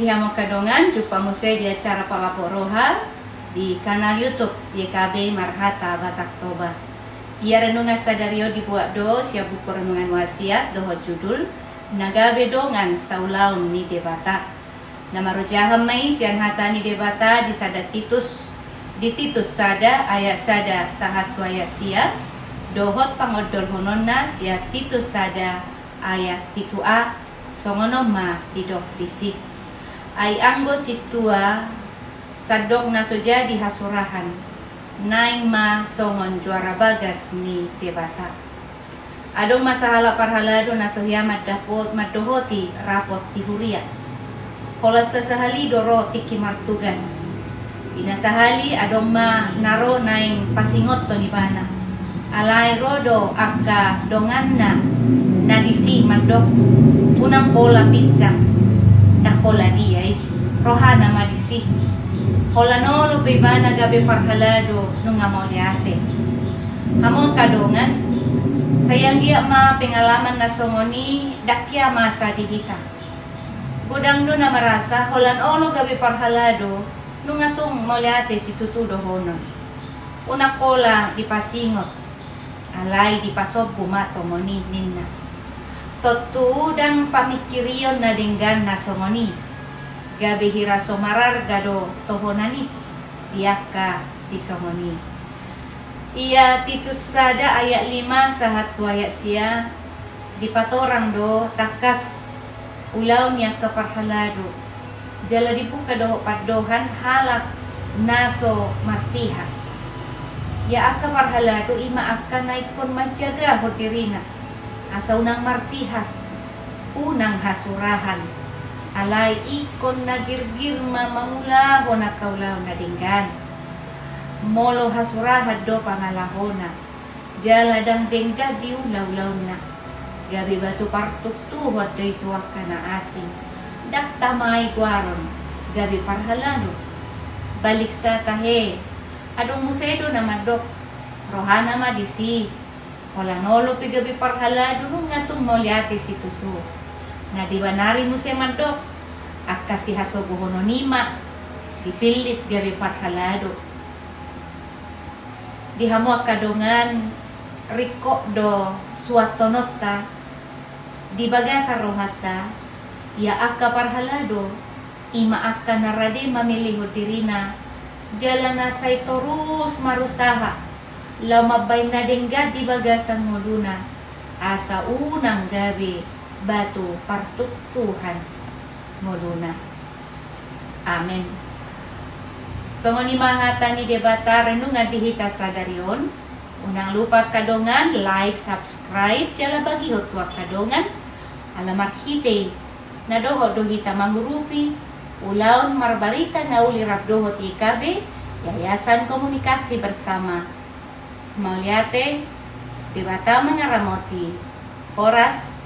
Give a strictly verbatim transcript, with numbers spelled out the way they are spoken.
Di hamu angka dongan, jumpa muse di acara Palapok Roha di kanal YouTube Y K B Marhata Batak Toba. Ia renungan sadari on dibuat do sian buku Renungan Wasiat dohot judul Na Gabe Dongan Saulaon ni Debata. Na marojahan ma i sian hata ni Debata di sada Titus, di Titus sada ayat sada sahat tu ayat sia, dohot pangondolhononna sian Titus sada ayat pitu a, songon on ma didok disi. Ai anggo sintua, sandok na so jadi hasurahan, naeng ma songon juara bagas ni Debata. Adong ma sahalak parhalado na so hea mandapot mandohoti rapot di huria. Holan sasahali do ro tingki martugas. Di na sahali adong ma na ro naeng pasingothon ibana. Alai ro do angka donganna na disi mandok, unang pola pinsang. Ndang pola dia i, rohana ma disi. Holan olo pe ibana gabe parhalado nunga mauliate. Hamu angka dongan, sai anggiat ma pengalaman na songon i ndang hea masa di hita. Godang do na merasa holan olo gabe parhalado nunga tung mauliate situtu dohonon. Unang pola dipasingot, alai dipasombu ma songon i ninna. Tontu ndang pamingkirion na denggan na songon i. Gabe hira so mararga do tohonan i di angka sisongon i. Ia Titus sada ayat lima sahat tu ayat sia, dipatorang do tangkas ulaon ni angka parhalado. Jala dibuka dohot pandohan halak na so martihas. Ia angka parhalado i ma angka na ingkon manjagahon dirina asa unang martihas, unang hasurahan. Alai ingkon na girgir ma mangulahon angka ulaon na denggan. Molo hasurahan do pangalahona, jala ndang denggan diula ulaonna, gabe batu partuktuhon do i tu angka na asing. Ndang tama i goaron gabe parhalado. Balik sa tahe, adong muse do na mandok, rohana ma disi. Holan olo pe gabe parhalado nunga tung mauliate situtu. Na dibanari muse mandok, angka sihasogohonon i ma dipillit gabe parhalado. Di hamu angka dongan, ringkot do suanhononta di bagasan rohanta. Ia angka parhalado i ma angka na rade mamilihon dirina, jala na sai torus marusaha laho mambahen na denggan di bagasan ngoluna, asa unang gabe batu partuktuhan ngoluna. Amen. Songon i ma hata ni Debata renungan di hita sadari on. Unang lupa angka dongan, like, subscribe, jala bagihon tu angka dongan. Ala marhite i na dohot do hita mangurupi ulaon marbarita na uli rap dohot Y K B, Yayasan Komunikasi Bersama. Mauliate, Debata mangaramoti. Horas.